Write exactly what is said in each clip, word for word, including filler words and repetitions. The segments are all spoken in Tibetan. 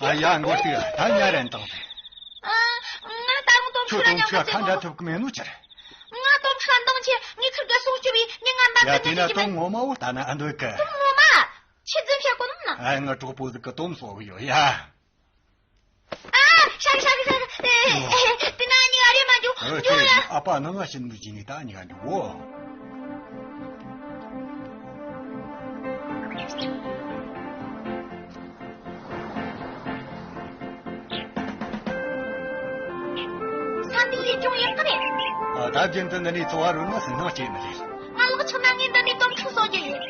ཨ་ཡ། མགོ་སྟེ་ད་ཉལ་རན་དང་། ཨ། ང་ད་རུང་དོམ་ཁྲི་ལ་ཁྱོད་དོམ་ཁྲི་ཁ་འདྲ་ཐུབ་གི་མེད་ནོ་ཅི་རེད། ང་དོམ་ཁྲི་ལ་འདང་ཆེ། ངས་ཁིར་ག་སྲོག་སྐྱོབ་ཡིན། ངས་ང་འདང་ཡ། གི་དེ་ན་ཉལ་གི་དོམ་མེད། ངོ་མ་བོ་ལྟ་ན་ཨ་འདོད་གི། དོམ་ངོ་མ། ཆི་ཙམ་བཤད་གོ་ནམ་ན། ཨ། ང་གྲོགས་པོ་ཟིག་གི་དོམ་གསོ་གི་ཡོད་ཡ། ཨ། ཧྲ་གི་ཧྲ་གི་ཧྲ་གི། ཨེ། ཨེ། དེ་ན་ཉི་ཨ་རེ་མ་འཇུ་འཇུ་ཡ། ཨ་ཕ་ནང་ང་བཞིན་དུ་བྱིན་ནས་ད་ཉི་ག་འཇུ་འོ། ས་འདི་ཡི་ཅུང་ཡག་གི་རེད། ཨ། ད་རྒྱུན་དུ་འདི་ནས་འཚོ་བ་རོལ་ན་སེམས་ནང་སྐྱིད་ནི་རེད། ང་ལག་ཆགས་ན་ངས་འདི་ནས་དོམ་ཁྲི་གསོ་རྒྱུ་ཡིན།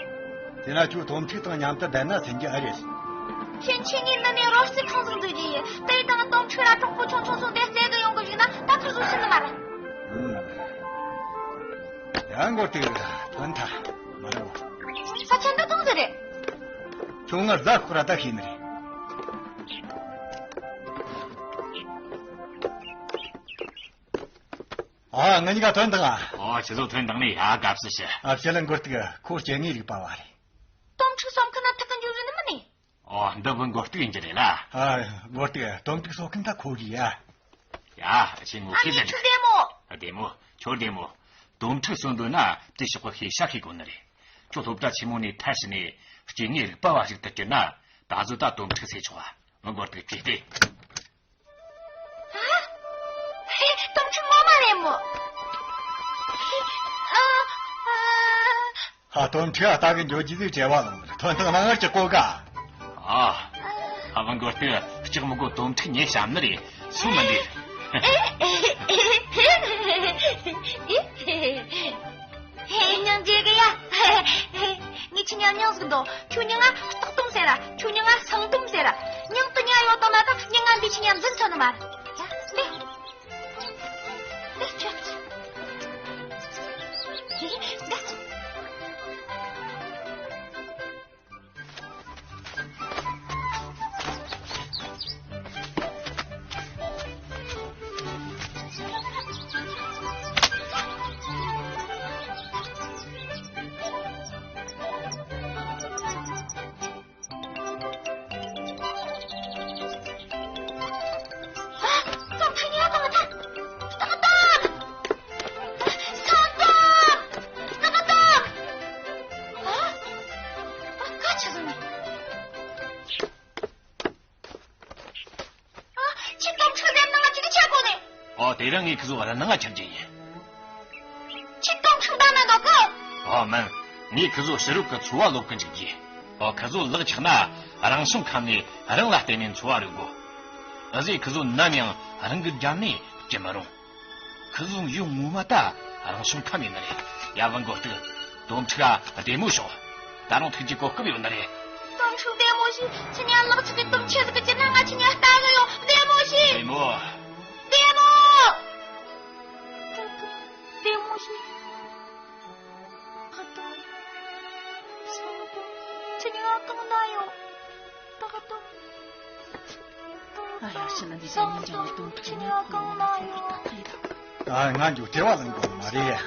དེ་ན་ཁྱོད་དོམ་ཕྲུག་དང་མཉམ་དུ་བསྡད་ན་སེམས་ཀྱི་ཨ་རེད། ཕྱིན་ཆད་ངས་འདི་ནས་རོལ་རྩེད་ཁང་ཟིག་འཛུགས་རྒྱུ་ཡིན། དེ་དང་དོམ་ཕྲུག་ར་གྲོགས་པོ་ཆུང་ཆུང་སོང་དེ་རྩེད་གི་ཡོང་གི་བཞག་ན་ད་ཁིར་ཟོ་ཤི་ནི་མ་རེད། ཡང་མགོ་སྟེ་ཐོན་ཐལ་མ་རེད། ས་ཆ་འདི་གང་ཟིག་རེད། ཁྱོད་ང་རྫ་ཁོ་ར་ད་ཤེས་ནི་རེད། ཨ། ང་གཉིས་ཀ་ཐོན་དང་། ཨོ། ཁྱེད་ཚོ་ཐོན་དང་ནི་ཡ། དགའ་བསུ་ཞུ། ཨ། ཕྱི་ལ་མགོ་སྟེ་ཁོ་སྐྱེ་དངོས་རིག་པ་བ་རེད། དོམ་ཕྲུག་གསོ་མཁན་ན་ཐག་གི་འཇུག་རྒྱུ་ནི་མིན་ནི། ཨོ། འདི་བུ་མགོ་སྟེ་ཡིན་གྱི་རེད་ལ། ཨ། མགོ་སྟེ་དོམ་ཕྲུག་གསོ་མཁན་ད་ཁོ་གི་ཡ། ཡ། ཨ་ཆེ་ངོ་ཨ་ཁེ་ནི་ཟེར་ཆུ་ནི། བདེ་མོ། ཨ། བདེ་མོ། ཁྱོད་བདེ་མོ། དོམ་ཕྲུག་གསོ་འདོད་ན་དེ་ཤོག་གི་ཤེས་བྱ་ཤེས་དགོས་ནི་རེད། ཁྱོད་སློབ་གྲྭ་ཆེན་མོ་ནས་ཐར་ཕྱིན་ནས་སྐྱེ་དངོས་རིག་པ་བ་ཞིག་ཏུ་གྱུར་ན་ད་གཟོད་ད་དོམ་ཕྲུག་སེ་ཆོག་ཨ། མི་མགོ་སྟེ་ཁེ་སྟེ། ཨ། ཧེ། དོམ་ཕྲུག་ངོ་མ་རེད་མོ། ཨ། ཨ། ཧ། དོམ་ཕྲུག་ཨ། ད་གི་འགྱོ་རྒྱུ་ཟིག་བྲེལ་བ་ལངས་ནི་རེད། ཐོན་ཐང་ན་ངར་གྱི་གོ་ག་ཨ། ཨ་བ་མགོ་སྟེ་ལྕགས་མི་གོ་དོམ་ཕྲུག་ཉེ་ཞམ་ནི་རེད། སུ་མི་འདི། ཧེ། མྱང་རྗེ་གི་ཡ། ངས་ཁྱི་ཉ་མྱང་ཟིག་འདོག་ཁྱོད་མྱང་ང་སྟག་དོམ་ཟེར་ར། ཁྱོད་མྱང་ང་སེང་དོམ་ཟེར་ར། མྱང་དུ་ཉ་ཡོད་དང་མ་དང་མྱང་ང་འདི་ཁྱི་ཉ་འཛིན་ཐུབ་ནི་མ་རེད། ཡ། འདི། འདི་ཁྱོད། འདི། འདི། ཨ། ཁྱི་དོམ་ཕྲུག་དེ་ནང་ཅིག་ཆགས་གོ་ནས། ཨོ། དེ་རིང་ངས་ཁི་ཚོ་ར་ནང་ང་ཁྱེར་རྒྱུ་ཡིན། ཁྱི་དོམ་ཕྲུག་དང་ན་འདོག་གི། ཨོ་མིན། ངས་ཁི་ཚོ་ཕྱི་རོལ་གི་འཚོ་བ་ལོབས་གི་འཇུག་རྒྱུ། ཨོ། ཁི་ཚོ་ལག་ཆགས་ན་རང་བྱུང་ཁམས་ནས་རང་ལ་བརྟེན་ནས་འཚོ་བ་རོལ་དགོ། འུ་ཟོས་ཁི་ཚོ་ནམ་ཡང་རང་གི་རྒྱབ་ནས་སྐྱུར་མི་རུང་། ཁི་ཚོ་ཡུལ་ངོ་མ་ད་རང་བྱུང་ཁམས་ཡིན་ནི་རེད། ཡ་བུ་མགོ་སྟེ། དོམ་ཕྲུག་ཨ། བདེ་མོ་ཤོག་ད་རུང་ཐུགས་རྗེ་གོ་སྐབས་ཡོད་ནི་རེད། དོམ་ཕྲུག་བདེ་མོ་ཞིག་ཁྱི་ཉ་ལག་ཆགས་ཀྱི་དོམ་ཆེ་ཟིག་གི་ཅི་ན་ང་ཁྱི་ཉ་ལྟ་གི་ཡོད། བདེ་མོ་ཞིག་བདེ་མོ། བདེ་མོ། བདེ་མོ་ཞིག་ཁ་དོག་ཁྱི་ཉ་གང་ན་ཡོད། ད་ག་དོམ། ཨ་ཡ། ཕྱི་ལ་འདི་ཚོ་མི་འཇང་བའི་དོམ་ཕྲུག་ཉག་གི་ངོ་མ་ཁོ་རང་ད་ལྟ་ཡིན་ད། ཨ། ང་འཇུ་བྲེལ་བ་ལངས་དགོས་མ་རེད།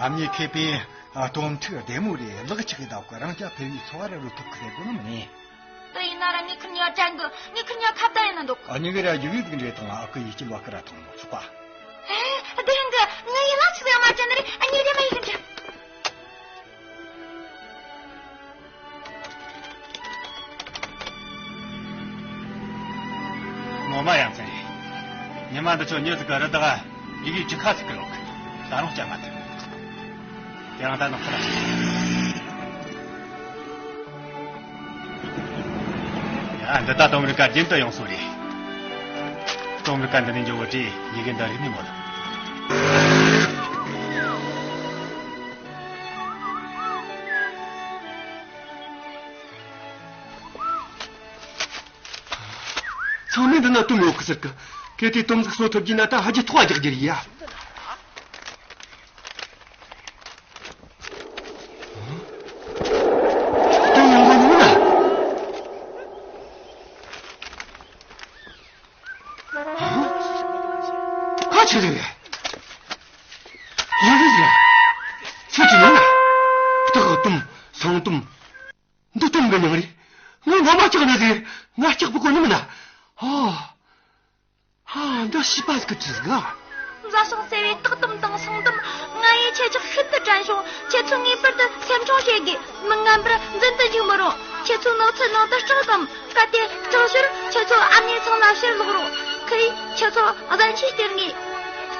ཨ་མྱེས་ཁེ་པས། ཨ། དོམ་ཕྲུག་བདེ་མོ་རེད། ལག་ཆགས་ཀྱི་བདག་གི་རང་རྐྱ་འཕེར་བའི་འཚོ་བ་ར་རོལ་ཐུབ་ཀི་ཟེར་དགོས་ནི་མིན། དེ་ཡིན་ན་ར་ངའི་ཁུར་ཉག་དྲན་གི། ངའི་ཁུར་ཉག་ཁ་བརྡ་ཡིན་ན་འདུག་ཨ་མྱེས་གི་ར་ཡུག་ཡུག་འདྲེ་དང་ཨ་ཁུ་ཡིད་སྐྱིད་བ་ཀི་ར་ཐོང་མོ་ཆོག་པ། ཨེ། བདེན་གི། ངའི་ལག་ཆགས་ཡང་མ་དྲན་ནི་རེད། ཨ་མྱེས་རེ་མ་ཡིན་གི་འདྲ། ངོ་མ་ཡ་མཚན་རེད། ཉི་མ་འདི་ཚོ་མྱི་ཟིག་གི་རི་དྭགས་ཡི་གེ་ཅི་ཁ་ཟིག་གི་ཡོད་གི། ད་རུང་སྐྱ་མ་ཐུབ། དེ་རིང་ད་ནི་ཁོ་ལ། ཡ། འདི་ད་དོམ་རི་ཀ་རྒྱུན་དུ་ཡོང་སོ་རེད། དོམ་རི་ཀ་འདི་ནས་འཇོག་གི་བྲིས་ཡི་གེ་འདི་རིག་ནི་མོད། ཚང་མས་འདི་ན་དོམ་ཡོད་གི་ཟེར་གི། གལ་ཏེ་དོམ་ཟིག་གསོ་ཐུབ་རྒྱུ་ན་ད་ཧ་ཅི་ཐོག་རྒྱག་རྒྱུ་རེད་ཡ། དོམ་ཡོང་གི་མིན་ན། ཁ་ཆེ་རེད། ཡིན་རེད་ཟེར། ཁྱོད་ཀྱི་མིང་ལ། སྟག་དོམ། སེང་དོམ། འདི་དོམ་གི་མྱིང་རེད། ངས་ངོ་མ་ཆགས་ནི་ཟེར། ང་ སྐྱག་པ་གོ་ནི་མིན་ན། ཧོ། ཧ། འདི་ཤི་པ་ཟིག་གི་དྲི་ཟིག་ཨ། མཛའ་བཤང་ཟེར་བའི་སྟག་དམ་དང་སྲང་དམ། ང་ཡིས་ཁྱེད་ཅག་ཤིན་ཏུ་དྲན་བྱུང་། ཁྱེད་ཚོ་ངེས་པར་དུ་སེམས་ཆུང་བྱེད་དགོས། མི་ངན་པར་འཛིན་དུ་འཇུག་མི་རུང་། ཁྱེད་ཚོའི་ནགས་ཚལ་ནང་དུ་སྐྲག་དམ། གལ་ཏེ་སྐྲག་ཞོར་ཁྱེད་ཚོ་ཨ་མྱེས་ཚང་ལ་ཕྱིར་ལོག་རུང་། ཁོ་ཡིས་ཁྱེད་ཚོ་གཟན་ཆས་སྟེར་ངེས།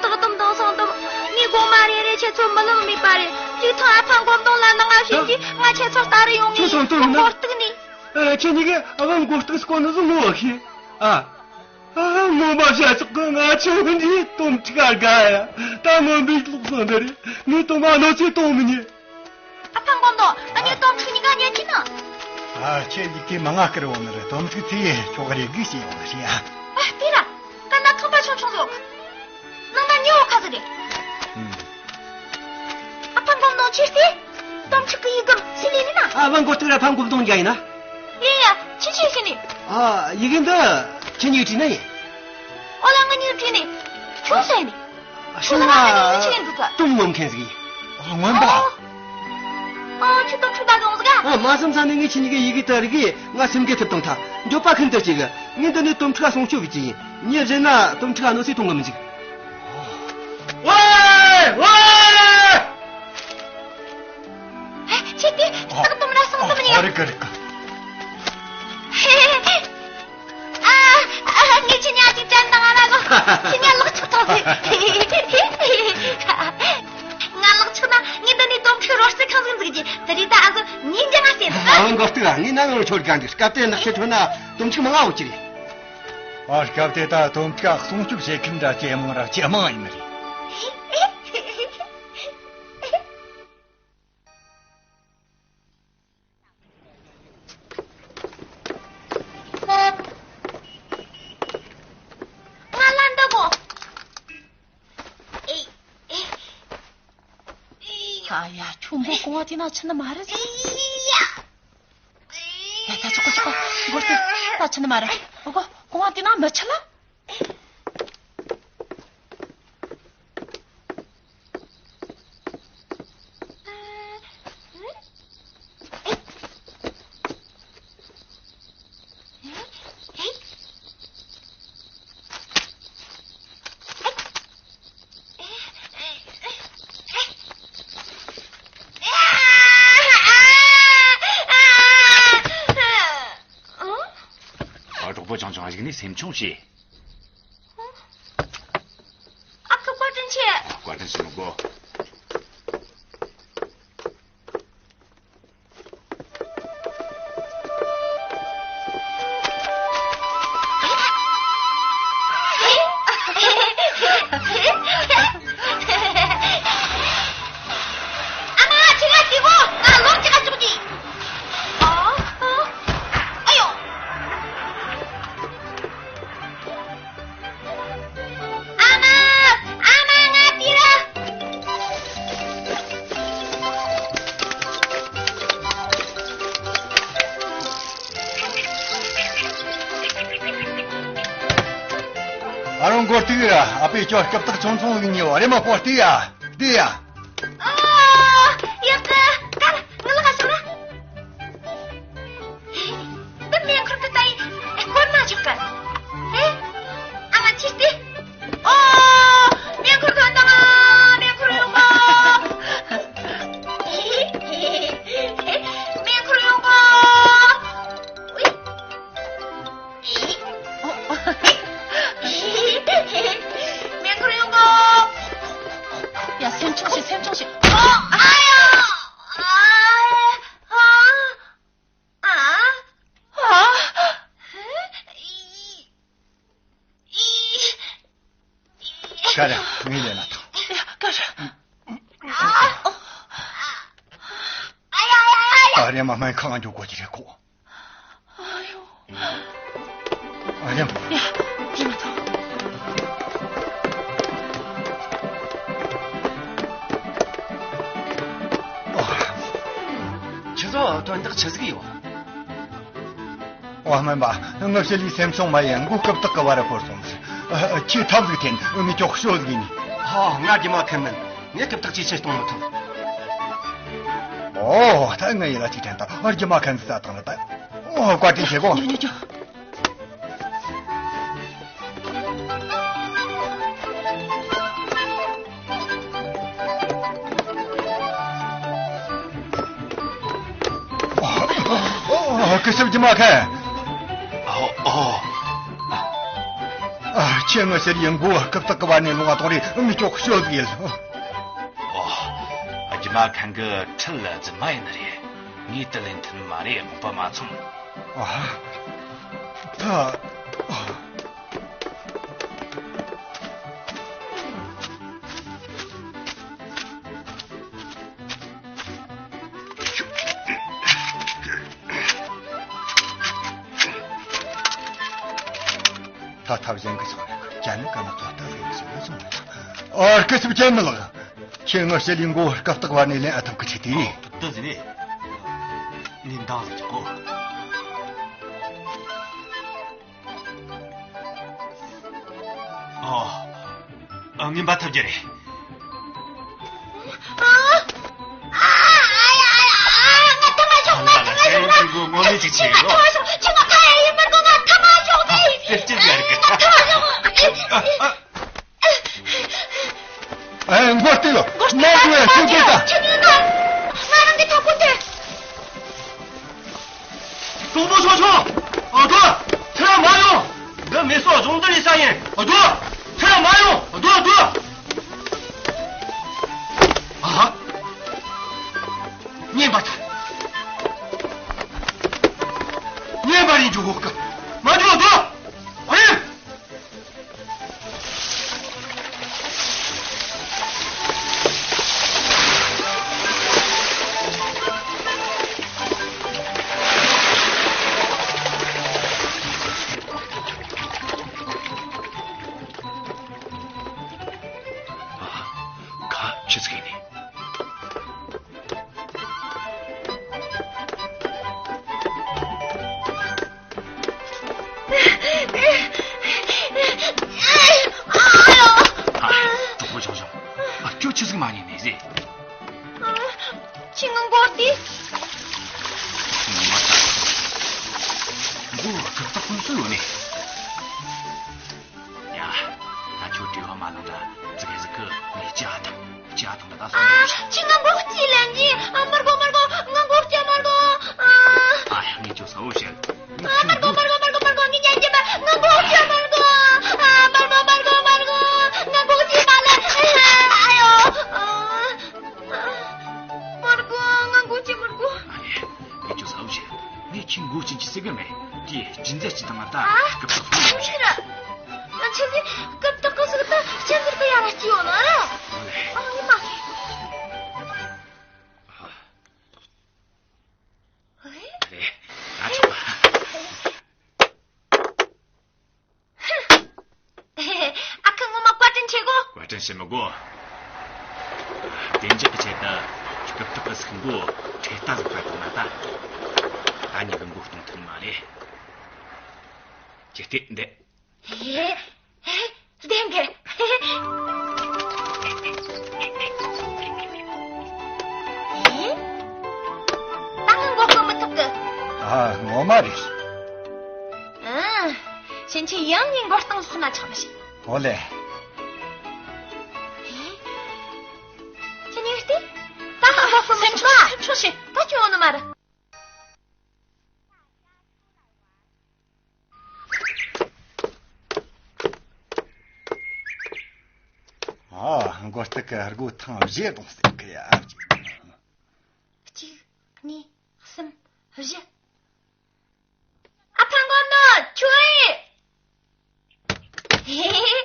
སྟག་དམ་དང་སྲང་དམ། ངས་དགོང་མ་རེ་རེ་ཁྱེད་ཚོ་རྨི་ལམ་རྨིས་པ་རེད། ལུས་ཐང་ཨ་ཕ་མགོ་མདུང་ལ་ནང་ང་བྱིན་གྱིས། ང་ཁྱེད་ཚོ་ལྟ་རུ་ཡོང་ངེས། ཁྱོད་ཚོ་མགོ་གཏུགས་ནས། ཨ། ཁྱེད་གཉིས་ཀས་ཨ་བ་མགོ་གཏུགས་སྐོར་ནི་བཟོ་ངོ་ཤེས་ཨ། ཨ། ངོ་མ་བྱ་ཆོག་གི། ང་ཆུང་འདིའི་དོམ་ཕྲུག་ག་དགའ་ཡ། ད་ངོ་མ་ལོག་སོང་འདི་རེད། ངས་དོམ་ཨ་ནོ་ཚོས་གཏོང་མི་ཉན། ཨ་ཕ་མགོ་མདུང་། ཨ་ནི་དོམ་ཕྲུག་གཉིས་ཀ་ཉལ་གྱི་ན། ཨ། ཁྱེད་འདི་གའི་མ་ང་བསྐུར་འོང་ནི་རེད། དོམ་ཕྲུག་ཚེ་ཡི་ཁྱོག་རེ་སྒུག་བྱས་ཡོང་ནི་རེད་ཨ། ཨ། དེ་ལ་ཀ་ན་ཁང་པ་ཆུང་ཆུང་བཟོ། ནང་ན་ཉོ་ཁ་ཟིག་རེད། ཨུམ། ཨ་ཕ་མགོ་མདུང་ཁྱེར་ཏེ། དོམ་ཕྲུག་གི་ཡི་གམ་ཕྱི་ལས་ནི་ན། ཨ་བ་མགོ་གཏུགས་ར་ཕ་མགོ་མདུང་རྒྱ་ཡིན་ན། ཡ་ཡ། ཕྱི་ཕྱི་ཕྱི་ནི། ཨ། ཡི་གེ་འདི་ཁྱེད་གཉིས་བྲིས་ན་ཡིན། ཨོ་ལ་ང་གཉིས་བྲིས་ནི། ཁྱོད་ས་ཡིན་ནི། ཤུང་ང་དུམ་ངོམ་མཁན་ཟིག་ཡིན། ཨ། ངོམ་པ། ཨ། ཁྱོད་དོམ་ཕྲུག་ད་གང་ཟིག་ག་ཨ། མ་བསམ་ས་ནས་ངས་ཁྱེད་གཉིས་ཀའི་ཡི་གེ་དེ་རིག་གི་ང་སེམས་འགུལ་ཐེབས་བཏང་ཐལ། མགྱོགས་པ་ཁུར་འདི་བྱེད་གི། ངས་འདི་ནས་དོམ་ཕྲུག་ག་སྲུང་སྐྱོབ་བྱེད་ཀྱི་ཡིན། ཉིན་རེ་ན་དོམ་ཕྲུག་ག་གནོད་འཚེ་གཏོང་གི་མི་འཇུག་ཝེ། ཝེ། ཨ། ཁྱེད་དེ་སྟག་དམ་ར་སྲང་དམ་ཉལ། ཨ། རིག་གི་རིག་གི། ཨ། ཨ། ངས་ཁྱེད་གཉིས་ཅིག་དྲན་དང་ང་ལ་ལོ། ཁྱེད་གཉིས་ལག་ཆགས་ཐོག་ཟིག་ང་ལག་ཆགས་ན་ངས་འདི་ནས་དོམ་ཕྲུག་རོལ་རྩེད་ཁང་ཟིག་འཛུགས་རྒྱུ། དེ་རིང་ད་ཨ་ཟོ་ཉིན་རྒྱང་ང་བསད་འདུག་ཨ། མགོ་གཏུགས་ར། ངས་ནམ་ཡང་ཁྱོད་དགའ་འདུག་སྐབས་དེ་ནག་ཆེ་ཁྲོད་ན་དོམ་ཕྲུག་མང་ང་འོ་ཀྱི་རེད། ཨ། སྐབས་དེ་ད་དོམ་ཕྲུག་སྲུང་སྐྱོབ་བྱེད་མཁན་འདྲ་ཇེ་མང་ར་ཇེ་མང་ཡིན་ནི་རེད། ང་ལ་འདི་དགོས། ཨེ། ཨེ། ཨེ། ཨ་ཡ། ཁྱོད་མགོ་གོང་བ་དེ་ན་ཆི་ནི་མ་རེད་ཟེར། ཨེ་ཡ། ཡ་ཡ། ཆོག་གོ་ཆོག་གོ། མགོ་དེ་ད་ཆི་ནི་མ་རེད། མགོ་གོང་བ་དེ་ན་མི་ཆི་ལ། ཨ། གྲོགས་པོ་ཆུང་ཆུང་། གཞུག་ནས་སེམས་ཆུང་བྱོས། ཨ་ཁུ། བཀའ་དྲིན་ཆེ། བཀའ་དྲིན་ཆེ་མི་དགོས། ཨ་མ། ཁྱེད་ང་དེ་གོ་ང་ལོག་ཅི་ག་ཅུག་ཅི། ཨ། ཨ། ཨ་ཡོ། ཨ་མ། ཨ་མ། ང་དེ་ར། ཨ་རོ། མགོ་གཏུགས་ར། ཨ་ཕས་ཁྱོད་རྐུབ་སྟེགས་ཆུང་ཆུང་ཟིག་ཉོས་པ་རེད། མ་མགོ་གཏུགས་ཡ། གཏུགས་ཡ། ཨོ། ཡག་གི། ད་ངི་ལ་ག་སོང་ན། འདི་མེ་འཁོར་གི་ད་ཡིན། སྐོར་ན་ཆོག་གི། ཨེ། ཨ་མ་ཁྱེར་ཏེ། ཨོ། མེ་འཁོར་གི་ད་ང་མེ་འཁོར་ཡོང་གོ། མེ་འཁོར་ཡོང་གོ། ཨུའི། མེ་འཁོར་ཡོང་གོ། ཡ། སེམས་ཆུང་བྱོས། སེམས་ཆུང་བྱོས། ཨོ། ཨ་ཡོ། ཨ། ཨ། ཨ། ཨ། ཨི། ཨི། ཀ་ར། ངའི་ལས་ལ་ཐོངས། ཡ། ཀ་ར། ཨ་ཡ་ཡ་ཡ་ཡ། ཨ་རེ་མ། སྨན་ཁང་འགྱོ་དགོས་ཀྱི་རེད་ཁོ། ཨ་ཡོ། ཨ་རེ་མ། ཡ། དེ་མ་ཐོངས། ཨོ། ཁྱེད་ཚོ་དོན་དག་ཆི་ཟིག་ཡོད། ཨོ། སྨན་པ། ངའི་ཞི་ལིའི་སེམས་ཆུང་མ་ཡིན། མགོ་རྐུབ་སྟེགས་གི་བར་ར་འཁོར་སོང་ཟིག་ཨ། ཁྱོས་ཐབས་ཟིག་འཐེན། ངས་ཁྱོད་གཤོག་ཟིག་ཡིན། ཧོ། ང་རྒྱུ་མ་ཁན་མིན། ངས་རྐུབ་སྟེགས་ཅིག་ཕྱིར་གཏོང་མི་ཐུབ། ཨོ། ད་ངའི་ཡིད་ལ་ཅིག་དྲན་ཐལ། རྒྱུ་མ་ཁན་ཟིག་ཟ་བཏང་ལ་ད། ཨོ། བཀའ་དྲིན་ཆེ་གོ། ཉོ་ཉོ་ཉོ། སྐུ་ཞབས་ཇི་མ་ཁན། ཨོ་ཨོ། ཨ། ཁྱེད་ངའི་ཟེར་ཡིན་གོ་རྐུབ་སྟེགས་ཀྱི་བར་ནས་ལོང་བ་དོང་རེ་མི་ཅོག་ཤོད་ཟིག་ཡིན། ཨོ། ཇི་མ་ཁན་གི་ཁྲིད་ལ་རྫུན་མ་ཡིན་ནི་རེད། ངས་དེ་ལན་མཐུན་མ་རེད། དགོངས་པ་མ་ཚོམ། ཨ། ད། ཨ། ད་ཐབས་གཞན་གྱི་སོང་ནས་ཅན་ནི་ཀ་ན་ཐོ་ལྟ་ཟིག་ཟིག་ལ་སོང་ནས། ཨོ། སྐུ་ཞབས་ཅན་མི་ལགས། ཁྱེད་ངའི་ཟེར་ཡིན་གོ་རྐུབ་སྟེགས་བར་ནས་ལེན་ཨ་ཐུབ་ཀི་ཆེ་དེ། ཨོ། ད་ཟིན་ནས། ནི་འདང་ཟིག་གོ། ཨོ། ཨ། ངན་པ་ཐབས་རྒྱ་རེད། ཨ། ཨ། ཨ། ཨ། ཨ། ང་ཐ་མ་ཤོག་ང་ཐ་མ་ཤོག་ང་། ཁྱེད་ངོ་ངོ་མི་ཅིག་ཆེ་ཡོད། ཁྱེད་ང་ཐ་མ་ཤོག་ཁྱེད་ང་ཐ་མ་ཤོག་ཨ། ཅི་ཅི་ཟེར་གི། ང་ཐ་མ་ཤོག་ཨ། ཨ། ཨ། ཨེ། མགོ་སྟེ་ཡོད། མགོ་སྟེ་ནང་དུ་ཡོད། ཤོད་དེ་ད། ཁྱེད་ང་ང་རང་གི་ཐོག་ཁུར་དེ། གྲོགས་པོ་ཆུང་ཆུང་། ཨ་དོ། ཁྱེད་རང་མ་ཡོང་། འདི་མེ་སོགས་སྦྱོང་བརྡར་ཡེད་ས་ཡིན། ཨ་དོ། ཁྱེད་རང་མ་ཡོང་། ཨ་དོ། ཨ་དོ། ཨ། རྔན་པ་ད། རྔན་པ་རེད་འཇུག་གོ་གི། མ་འཇུག་ཨ་དོ། ཨ་ཡེ། ཨ། ཁ་ཆི་ཟིག་ནི། ཨ། གྲོགས་པོ་ཆུང་ཆུང་། ཨ། ཁྱོད་ཆི་ཟིག་མ་ཉན་ནི་ཟེ། ཁྱེད་ང་མགོ་སྟེ། ངོ་མ་ད། མགོ་གི་ད་ཁོང་སུ་ཡོད་ནི། ཡ། ད་ཁྱོད་བྲེལ་བ་མ་ལངས་ད། ཙི་གེ་ཟིག་གི་ངས་ཅི་ཨ་ཐང་། ཅི་ཨ་ཐང་ད་ད་སོང་། ཨ། ཁྱེད་ང་མགོ་སྐྱེས་ལན་གྱིས། ཨ། མར་གོ་མར་གོ། ང་མགོ་སྐྱེས་མར་གོ། ཨ། ཨ་ཡ། ངས་ཁྱོད་ས་བོ་བཤད། ཨ། མར་གོ་མར་གོ་མར་གོ་མར་གོ། ངས་ཉན་གྱི་མ། ང་མགོ་སྐྱེས་མར་གོ། ཨ། མར་གོ་མར་གོ་མར་གོ། ང་མགོ་སྐྱེས་མ་ལ། ཨ་ཡོ། ཨ། མར་གོ། ང་མགོ་སྐྱེས་མར་གོ། ཨ་ཡེ། ངས་ཁྱོད་ས་བོ་བཤད། ངས་ཁྱེད་མགོ་སྐྱེས་ཀྱི་ཟེར་གི་མེད། དེ་ཅི་འཛད་ཅི་དང་ང་ད། ཨ། སྐབས་ཐོག་སོང་ཡོད་རེད། ང་ཆི་ཟིག་སྐབས་ཐོག་གི་ཟིག་ད་ཅི་འཛད་གི་ཡ་ར་སྐྱེས་ཡོད་ན་ར། ཨ། ངས་མ་ཤེས། ཨ། ཨེ། རེད། ང་ཆོག་པ། ཨ་ཁུ་ངོ་མ་བཀའ་དྲིན་ཆེ་གོ། བཀའ་དྲིན་ཆེ་མི་དགོས། བདེ་འཇགས་ཀྱི་ཆེད་དུ་སྐབས་ཐོག་གི་ཟིག་མགོ་ཁྲེལ་ལྟ་ཟིག་ཕར་བཏང་ན་ད། ད་ཉིད་ཀྱི་མགོ་གཏོང་ཐུབ་མ་རེད། ཅི་སྟེ་འདི། ཨེ། ཨེ། བདེན་གི། ཨེ། ད་ང་མགོ་སྐོར་མི་ཐུབ་གི། ཨ། ངོ་མ་རེད། ཨ། ཕྱིན་ཆད་ཡང་ངའི་མགོ་རྟིང་སོགས་ན་ཆགས་མི་ཤེས། ཨོ་ལེ། ཨེ། ཁྱེད་གཉིས་ལྟོས། ད་ང་མགོ་སྐོར་མི་ཐུབ་ཨ། སེམས་ཆུང་བྱོས། ད་ཁྱོད་ནི་མ་རེད། ཨ། མགོ་སྟེགས་ཀྱི་སྒོ་ཐེངས་བཞི་གཏོང་སྲིད་གི་ཡ། གཅིག་གཉིས། གསུམ། བཞི། ཨ་ཕ་མགོ་ནོར་ཁྱོད་ཡིན།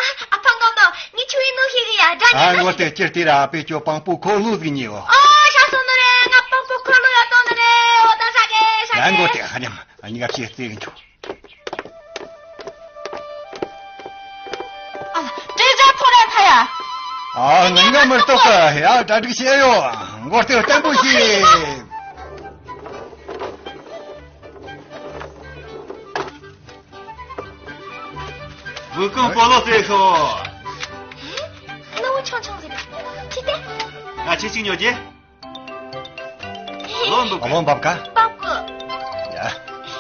ཨ། ཨ་ཕ་མགོ་ནོར། ངས་ཁྱོད་ཡིན་ནོ་ཤེས་གི་ཡ། དགྲ་ཨ། ཉེ་མགོ་སྟེགས་ཀྱི་སྟེང་ར་ཨ་ཕས་ཁྱོད་པང་པོ་འཁོར་ལོ་ཟིག་ཉོས་བོ། ཨོ། ཤ་སོང་ནི་རེད། ང་པང་པོ་འཁོར་ལོ་ཡོད་དོ་ནི་རེད། འོ་ད་ཤ་གི་ཤ་གི། ཨ། མགོ་སྟེགས་ཧ་ཉམས། ཨ། ཉི་ག་ཕྱི་རྩེ་གི་འཇུག་ཨ། དྲི་ཟ་ཕོ་ར་ཐ་ཡ། ཨ། ང་ང་མི་རྟོགས་གི་ཡ། གྲ་སྒྲིག་བྱས་ཡོད། མགོ་སྟེགས་བརྟན་པོ་བྱོས། བུ་ཀུན་སྤོ་ལོ་རྩེ་ཤོག་ཨེ། གནའ་བོ་ཆུང་ཆུང་ཟིག་རེད། ཁྱི་སྟེ། ང་ཁྱི་གཅིག་ཉོ་རྒྱུ། བློ་འབབ་ག་བློ་འབབ་ག་འབབ་གི་ཡ།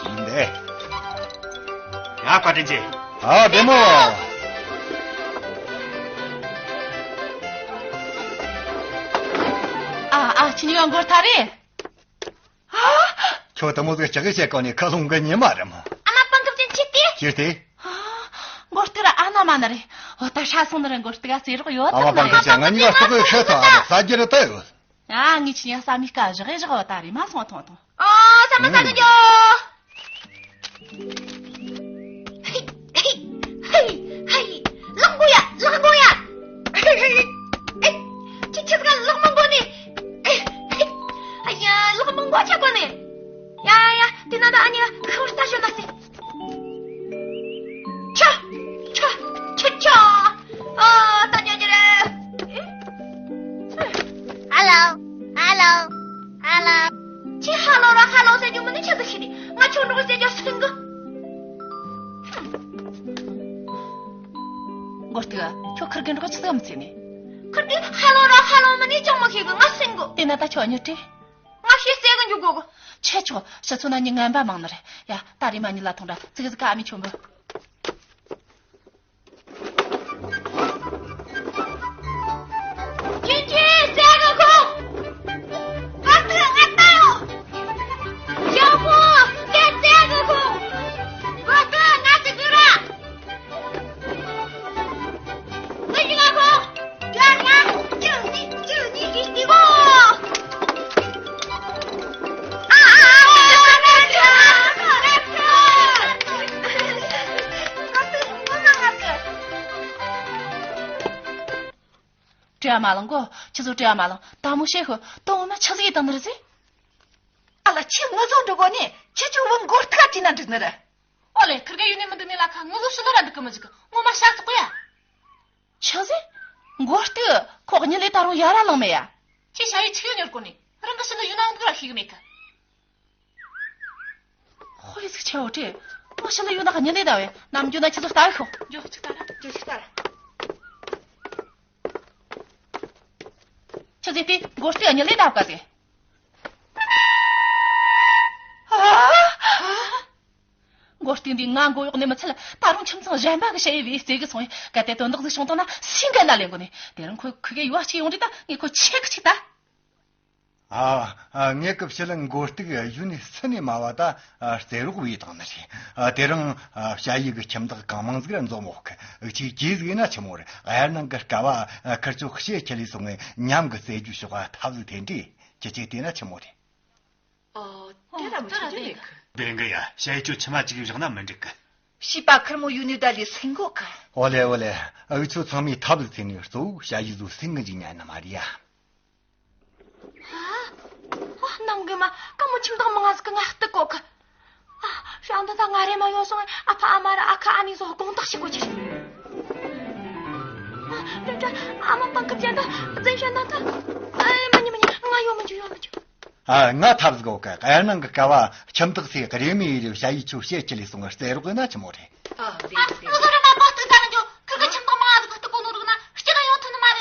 ཡིན་དེ། ཡ། བཀའ་དྲིན་ཆེ། ཨ། བདེ་མོ། ཨ། ཨ། ཁྱི་གཉིས་ཀ་མགོ་ཐག་རེད། ཨ། ཁྱོད་དེ་མོ་ཟིག་ལྕགས་ཤེལ་གོན་ནས་ཁ་ལོང་གི་ཉི་མ་རེད་མོ། ཨ་མ་པང་ཁབ་ཅན་ཁྱེར་ཏེ། ཁྱེར་ཏེ། ཨ། མགོ་སྟེགས་ར་ཨ་ན་མ་ན་རེད། འོ་ད་ཧྲ་སོང་ནི་རེད། མགོ་སྟེགས་ག་རྩེ་རོགས་ཡོད་ཨ་མ་དམ་པང་ཁབ་ཅན། ང་གཉིས་ཀ་ལྟོགས་གི་ཤི་ཐལ། ཟ་རྒྱུ་རེད་ད་ཡོད། ཨ། ངས་ཁྱེད་གཉིས་ཀ་ཟ་མི་དཀའ་བཞག་གི་བཞག་འོ་ད་རེམ་མ་སོང་ཐོངས་ཐོངས། ཨོ། ཟ་མ་ཟ་གི་འགྱོ། ཧེ་ཧེ་ཧེ། ལག་མགོ་ཡ། ལག་མགོ་ཡ། ཨེ། ཁྱེད་ཆི་ཟིག་ག་ལག་མི་མགོ་ནི། ཨེ་ཧེ། ཨ་ཡ། ལག་མི་མགོ་ཆ་གོ་ནི། ཡ་ཡ། དེ་ན་ད་ཨ་ནི་ཁ་བར་ལྟ་ཞོན་ན་སི། ཆ། ཆ། ཆ་ཆ། ཨ། ད་ཉོ་ཉོ་རེད། ཧ་ལོ། ཧ་ལོ། ཧ་ལོ། ཁྱེད་ཧ་ལོ་ར་ཧ་ལོ་ཟེར་རྒྱུ་མིན་ནི་ཆི་ཟིག་ཤི་ནི། ང་ཁྱོད་འགྲོ་ཟེར་རྒྱུ་སེང་གི། མགོ་སྟེགས། ཁྱོད་ཁིར་གི་འགྲོ་ཆི་ཟིག་མི་ཚེ་ནི། ཁིར་གི་ཧ་ལོ་ར་ཧ་ལོ་མིན་ནི་ཅང་མ་ཤེས་གི། ང་སེང་གི། དེ་ན་ད་ཁྱོད་ཉོ་དྲི། ང་ཤེས་ཟེར་གི་འཇུག་གོ་གི། ཆེ་ཆོག་ཕྱི་ཚོ་ན་ཉི་ངན་པ་མང་ནི་རེད། ཡ། ད་རེམ་མ་ཉི་ལ་ཐོང་ར་ཙིག་ཙིག་ཨ་མི་ཆོམ་བུ། ཁྱེད་ཀྱིས་ཟེར་གི་གོ། ང་ཚོས་ང་ལྟ་ཡོང་། ཞའོ་ཧྥུ། ཁྱེད་ཟེར་གི་གོ། ང་ཚོས་ང་ཚོས་གི་ར། བྲེལ་བ་མ་ལངས་གོ། ཁྱེད་ཚོ་བྲེལ་བ་མ་ལངས། ད་མོ་བཤད་ཤོད། དོན་ངོ་མ་ཆི་ཟིག་ཡེད་བཏང་ནི་རེད་ཟེ། ཨ་ལ། ཁྱེད་ངུ་ཟོ་འགྲོ་གོ་ནི། ཁྱེད་ཆོ་བུ་མགོ་ཐག་བྲིས་ན་འགྲིག་ནི་རེད། ཨོ་ལེ། ཁིར་གེ་ཡུལ་ནས་མི་འདུག་ནི་ལ་ཁ་ངུ་ལོ་ཤི་ལོ་ར་འདུག་གི་མི་འཇུག་གི། ངོ་མ་ཤ་ཚོགས་གི་ཡ། ཆི་ཟེ། མགོ་སྟེགས། ཁོ་གཉིད་ལས་ད་རུང་ཡར་ར་ལངས་མེད་ཡ། ཁྱེད་ཞ་ཡི་ཆི་ཡོད་ཉོར་གོ་ནི། རང་གི་ཤི་ལོ་ཡུལ་ན་འདུག་ར་ཤེས་གི་མེད་གི། ཧོ་ཡི་ཟིག་ཆེ་བོ་དྲེ། ཁོ་ཤི་ལོ་ཡུལ་ན་གཉིད་ལས་ད་བས། ནམ་རྒྱུན་ན་ཁྱེད་ཚོ་ལྟ་ཤོག་འཇོག་ཅིག་ལྟ་ར། འཇོག་ཅིག་ལྟ་ར། ཆི་ཟེ་དེ་མགོ་སྟེགས་གཉིད་ལས་ད་བ་ག་ཟེ། མགོ་རྟིང་འདི་ང་མགོ་གཡོག་ནས་མི་ཚད། ད་རུང་ཁྱིམ་ཚང་གཞན་པ་གི་ཞ་ཡི་བས་རྩེ་གི་སོང་ཡི། གལ་ཏེ་དོན་དག་ཟིག་བྱུང་བཏང་ན་སུས་འགན་ལ་ལེན་དགོས་ནི། དེ་རིང་ཁོ་ཁི་གེ་ཡུ་བ་གཅིག་ཡོང་རེད། ད་ངས་ཁོ་ཆེ་གི་ཆིག་ད། ཨ། ཨ། ངེད་ཀི་ཕྱི་ལ་མགོ་རྟིང་ཡུལ་ནས་སུ་ནས་མ་བ་ད། ཨ། རྩེ་རོགས་བས་བཏང་ནི་རེད། ཨ། དེ་རིང་། ཨ། ཞ་ཡི་གི་ཁྱིམ་བདག་གང་མང་ཟིག་ར་འཛོམས་འོག་གི་ཨུ་ཆི་གྱིས་ཟིག་ཡིན་ན་ཆི་མོ་རེད། ཨ། ཡར་ནང་གི་སྐལ་བ། ཨ། ཁིར་ཆོ་ཤེད་ཁྱི་ལས་སོང་ངས་མཉམ་གི་རྩེ་རྒྱུ་ཤོག་ཨ། ཐབས་ཟིག་དེ་འདྲས་ཁྱི་ཆེ་དེ་ན་ཆི་མོ་རེད། ཨོ། དེ་ར་མི་ཆོག་རྒྱུ་མེད་གི། བེང་གི་ཡ། ཞ་ཡི་ཁྱོད་ཕྱི་མ་གཅིག་བཞག་ན་མི་འགྲིག་གི། བྱིས་པ་ཁེར་མོ་ཡུལ་ནས་བསྡད་ལས་སེང་གོ་གི། ཨོ་ལེ་ཨོ་ལེ། འུ་ཆོ་ཚང་མས་ཐབས་ལ་བརྩིས་ནས་གཙོ་བོ་ཞ་ཡི་ཟོ་སེང་གི་འཇིག་ཉན་ནི་མ་རེད་ཡ། ཨ། ནམ་གི་མ་ཀ་མོ་ཁྱིམ་བདག་མི་ང་ཟིག་གི་ང་སྟག་གོ་གི། ཨ། ཞང་འདི་ད་ང་རེ་མ་ཡོང་སོང་། ཨ་ཕ་ཨ་མ་ར་ཨ་ཁ་ཨ་ནེ་ཚོ་དགོངས་དག་ཞིག་གོ་ཅི། ཨ། ལུས་འདྲ་ཨ་མ་པང་ཁབ་ཅན་ད་འཛིན་ཤ་ན་ད། ཨ། མ་ཉི་མ་ཉི་ང་ཡོང་མི་འཇུ་ཡོང་མི་འཇུ། ཨ། ང་ཐབས་ཟིག་ཡོད་གི། ཨ། ནང་གི་སྐལ་བ་ཁྱིམ་བདག་ཚེ་རེ་མི་ཡི་རེ་ཞ་ཡི་ཆོ་ཤེད་ཁྱི་ལས་སོང་ངས་རྩེ་རོགས་ཡིན་ན་ཆི་མོ་རེད། ཨ། བདེ་བདེ། ཨ། ང་ར་མ་སྟོན་ད་ནི་འཇོ། ཁི་གི་ཁྱིམ་བདག་མ་ཟིག་གི་སྟུག་གོ་ནོ་རིག་ན་སྐྱིད་ག་ཡོང་ཐུབ་ནི་མ་རེད་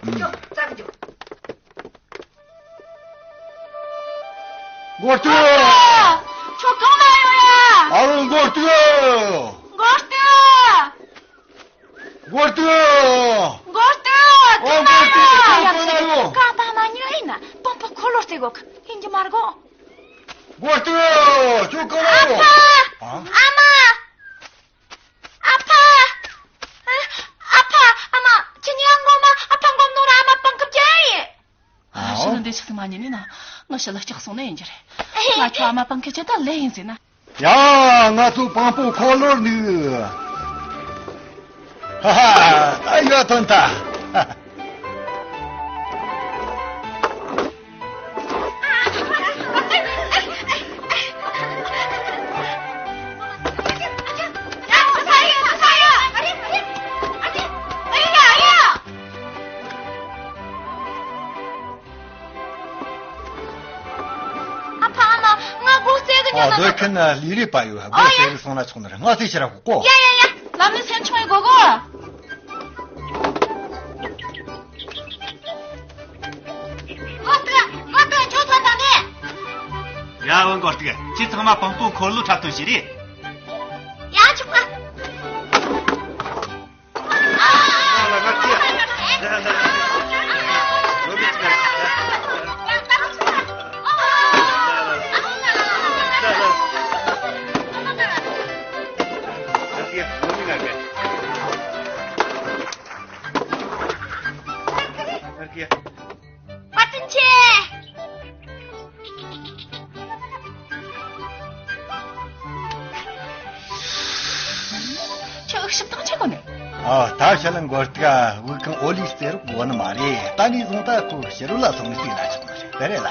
ཡ། འཇོ། ཙག་འཇོ། མགོ་སྟོན། ཁྱོད་གང་ན་ཡོད་ཡ། ཨ་རོ་མགོ་སྟོན། མགོ་སྟོན། མགོ་སྟོན། མགོ་སྟོན། ཨོ་མགོ་སྟོན། ཁྱོད་གང་ན་ཡོད། གང་ད་ན་ཉོ་ཡིན་ན་དང་པོ་འཁོར་ལོ་རྩེ་གོ་ཡིན་གྱི་མ་རེད་གོ། མགོ་སྟོན། ཁྱོད་གང་ན་ཡོད། ཨ་ཕ། ཨ། ཨ་མ། ཨ་ཕ། ཨ་ཕ། ཨ་མ། ཁྱེད་གཉིས་ཀ་ངོ་མ་ཨ་ཕ་འགོམ་ནོ་ར་ཨ་མ་པང་ཁབ་ཅན་ཡིན། ཨ། ཨ། ཤི་ནི་འདི་ཆི་ཟིག་མ་ཉན་ནི་ན། ང་ཤི་ལ་སྐྲག་སོང་ནི་ཡིན་གྱི་རེད། ང་ཁྱོད་ཨ་མ་པང་ཁབ་ཅན་ད་ལེ་ཡིན་ཟེར་ན། ཡ། ང་ཚོ་དང་པོ་འཁོར་ལོར་འདུག་ཧ་ཧ། ད་ཡོད་དོན་ད། ཨ་ཕ། ཨ་མ། ང་སྒོ་རྩེ་གི་ཨ། ཉོ་ན། སྡོད་མཁན་ལས་རེས་པ་ཡོད། སྒོ་ཨོ་ཡ། རྩེ་གི་སོང་ན་ཆོག་ནི་རེད། ང་རྩེ་ཕྱིར་ར་ཤོག་གོ། ཡ་ཡ་ཡ། ལམ་ནས་སེམས་ཆུང་ཡི་གོ་གོ། མགོ་སྟོན། མགོ་སྟོན། ཁྱོད་ཐོན་དང་ནི། ཡ། འོ་མགོ་སྟོན། ཁྱེད་ཚང་མ་དང་པོ་འཁོར་ལོ་འཁྲབ་སྟོན་བྱེད་རེས། ཡ། ཆོག་ག། ཨ། ལ་ལ་ལ་ལ། ལོ་མི་ཆེ། ད་ཤ་ལ་མགོ་སྟག་བུ་གང་ཨོ་ལི་སྟེ་རུ་གོ་ནི་མ་རེད། ད་ནི་བཟུང་ད་ཁོ་ཕྱི་རོལ་ལ་སོང་ནི་སྲིད་ན་ཆོག་ནི་རེད། དེ་རེད་ལ།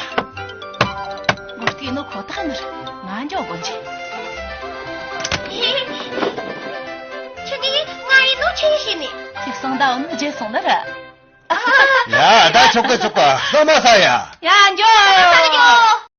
མགོ་སྟག་ནོ་ཁོ་ཐག་ནི་རེད། ང་འཇོག་དགོ་ཆེ། ཁྱེད་ནི་ང་ཡི་ནོ་ཆེ་ཤེས་ནི། ཁྱེད་སོང་ད་འོ་ནི་རྗེས་སོང་ནི་རེད། ཡ་ད་ཆོག་གི་ཆོག་གི། ས་མ་ས་ཡ། ཡ་འཇོག